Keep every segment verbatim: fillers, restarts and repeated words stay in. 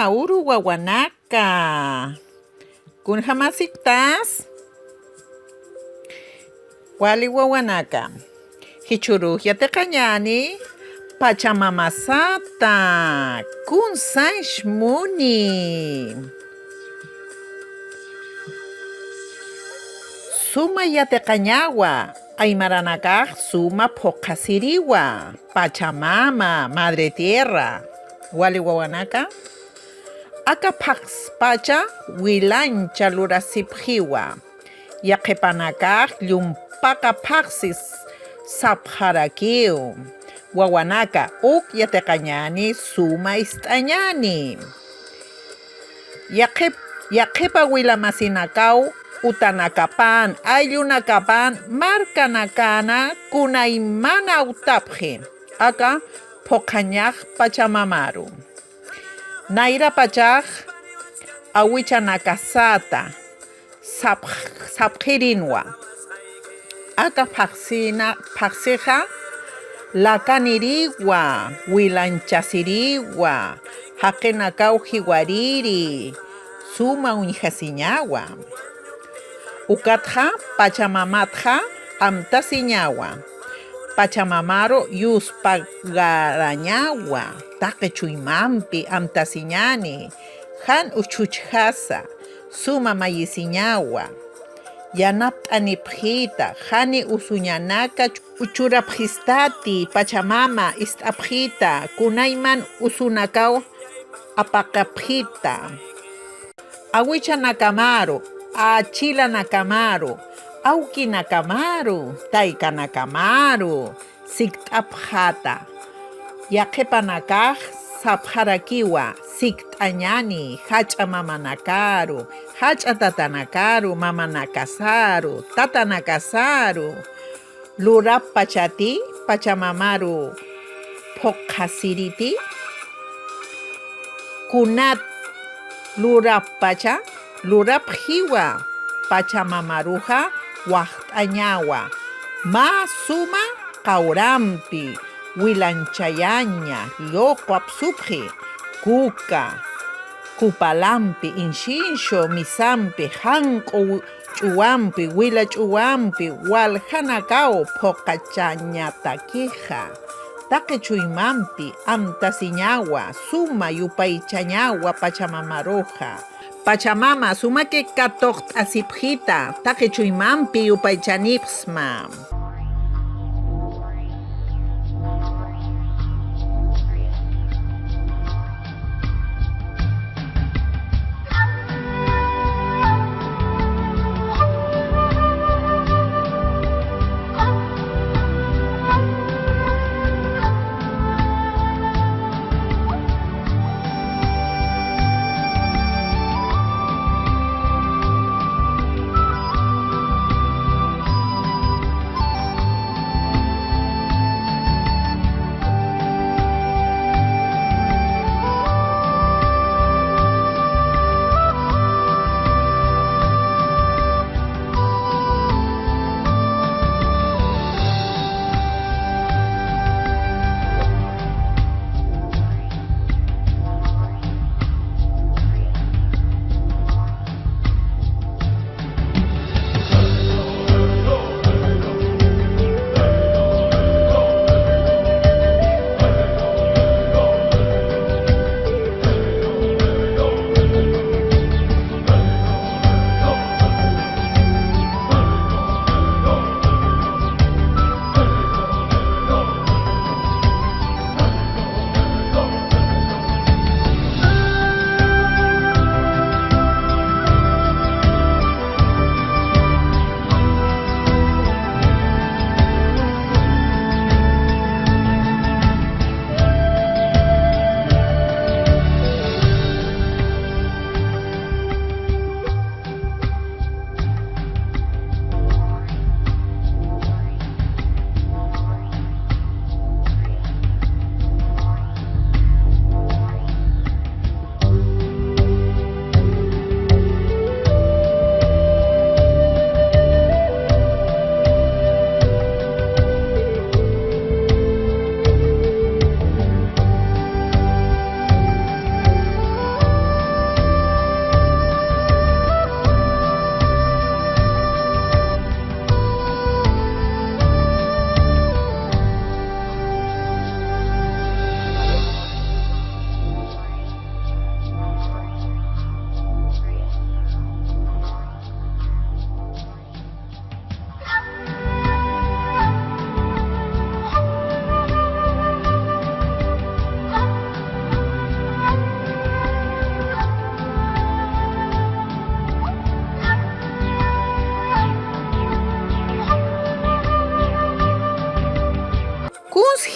Uru wawanaka. Kunjamäsiktas? Wali wawanaka. Jichhürux yatiqañäni Pachamamasata. Kun sañs muni. Suma yatiqañawa, aymaranakax suma phuqhasiriwa, Pachamama, Madre Tierra. Wali wawanaka, aka phaxspacha wilancha lurasipxiwa, yaqhipanakax llumpaqa phaxsis sapxarakiw. Wawanaka, uk yatiqañäni suma ist'añäni. Yaqhip-, yaqhipa wilamasinakaw utanakapan, ayllunakapan, markanakäna kunaymana awtapxi, aka phuqhañax Pachamamaru. Nayrapachax awichanakasata sapx-, sapxirinwa. Aka phaxsina-, phaxsixa lakaniriwa, wilanchasiriwa, jaqinakaw jiwariri, suma uñjasiñawa. Ukatxa Pachamamatxa amtasiñawa. Pachamamaru yuspagarañawa, taqi chuymampi amtasiñäni, jan uchuchjasa, suma mayisiñawa. Yanapt'anipxita, jani usuñanaka uchurapxistati, Pachamama ist'apxita, kunayman usunakaw apaqapxita. Awichanakamaru, achilanakamaru, awkinakamaru, taykanakamaru, sikt'apxata. Yaqhipanakax sapxarakiwa, sikt'añäni, jach'a mamanakaru, jach'a tatanakaru, mamanakasaru, tatanakasaru. Lurapachati Pachamamaru phuqhasiriti, kunat lurapacha lurapxiwa, Pachamamaruxa waxt'añawa. Mä suma qawrampi wilanchayaña, lluqwapsupxi, kuka, kupalampi, incienso misampi, janq'u ch'uwampi, wila ch'uwampi, waljanakaw phuqhachañatakixa. Taqi chuymampi amtasiñawa, suma yupaychañawa Pachamamaruxa. Pachamama, sumaki katuqt'asipxita, taqi chuymampi yupaychanipxsma.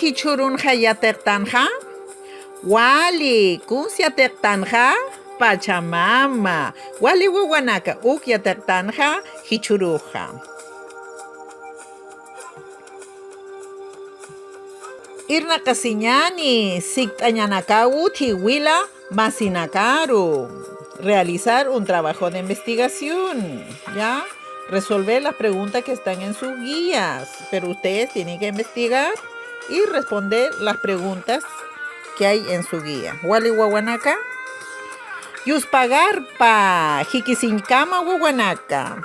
Jichhürunxa yatiqtanxa? Wali, kuns yatiqtanxa? Pachamama. Wali wawanaka, uk yatiqtanxa jichhüruxa. Irnaqasiñäni sikt'añanakaw utji wila masinakaru. Realizar un trabajo de investigación, ¿ya? Resolver las preguntas que están en sus guías, pero ustedes tienen que investigar y responder las preguntas que hay en su guía. Wali wawanaka, yuspagarpa, jikisiñkama wawanaka.